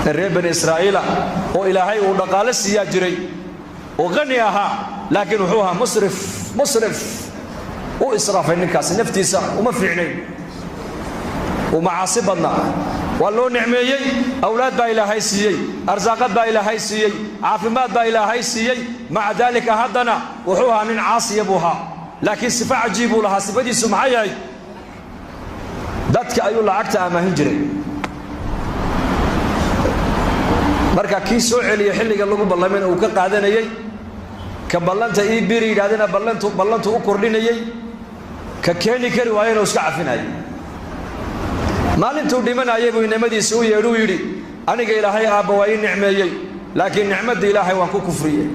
Reer Bani Israa'iila oo Ilaahay uu dhaqaale siiyaa jiray oo qani ahaa, laakiin wuxuu ahaa musrif. Musrif, u israafay ninkaasi, naftiisa uma fiicnayn, uu macaasi badnaa. Waa loo nicmeeyey, awlaad baa Ilaahay siiyey, arsaaqad baa Ilaahay siiyey, caafimaad baa Ilaahay siiyey. Maca daalika haddana wuxuu ahaa nin caasiya buu ahaa. Laakiin sifo cajiib buu lahaa. Sifadiisu maxay ahayd? Dadka ayuu lacagta amaahin jiray. Marka kii soo celiya xilliga lagu ballamayna uu ka qaadanayey, ka ballanta ii biri yidhahdana ballantu u kordhinayey, ka keeni kari waayena uu iska cafinayay. Maalintuu dhimanayay buu inamadiisi u yeedhuu yidhi: "Aniga Ilaahay aabba waa ii nicmeeyey, laakiin nicmadda Ilaahay waan ku kufriyey.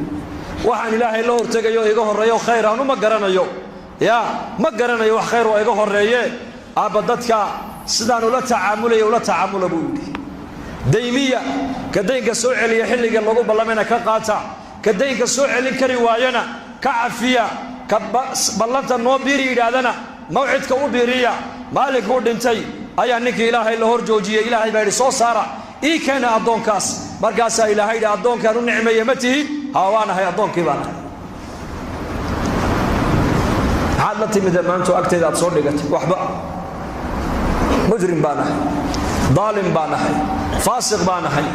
Waxaan Ilaahay la hortegayo iga horreeyo khayr aanu ma garanayo, yaa ma garanayo wax khayr waa iga horreeye. Aabba, dadka sidaan ula tacaamulaya ula tacaamula," buu yidhi. "Daymiya, ka daynka soo celiya xilliga lagu ballamayna ka qaata, ka daynka soo celin kari waayana ka cafiya, ka ballanta noo biiri yidhaahdana mawcidka u biiriya." Maalinkuu dhintay ayaa ninkii Ilaahay la hor joojiyey. Ilaahay baa yidhi: "Soo saara, ii keena addoonkaas." Markaasaa Ilaahay yidhi: "Addoonkaan u nicmeeye ma tihid?" "Haa, waan ahay, addoonkii baan ahay." "Maxaad la timide maantu agteeda aad soo dhigatay?" "Waxba. Mujrim baan ahay, daalim baan ahay, faasiq baan ahay,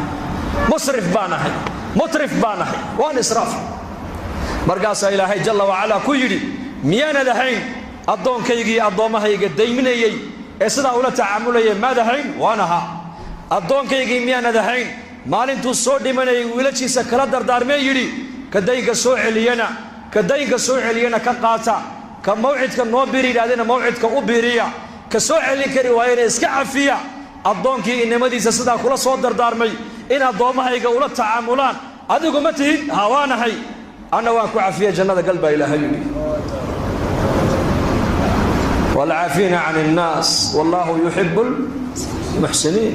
musrif baan ahay, mutrif baan ahay, waan israaf." Markaasaa Ilaahay jalla wacalaa ku yidhi: "Miyaanad ahayn addoonkaygii addoommahayga dayminayey ee sidaa ula tacaamulayay? Maad ahayn?" "Waan ahaa." "Addoonkaygii miyaanad ahayn maalintuu soo dhimanayay wiilashiisa kala dardaarmee yidhi: ka daynka soo celiyana, ka daynka soo celiyana ka qaata, ka mawcidka noo biri yidhahdena mawcidka u biiriya, ka soo celin kari waayena iska cafiya? Addoonkii inamadiisa sidaa kula soo dardaarmay in addoommahayga ula tacaamulaan adigu ma tihid?" "Ha, waanahay." "Anna waan ku cafiyey, jannada gal," baa Ilaahay yidhi. Waalcaafiina can innaas wallaahu yuxibu lmuxsiniin.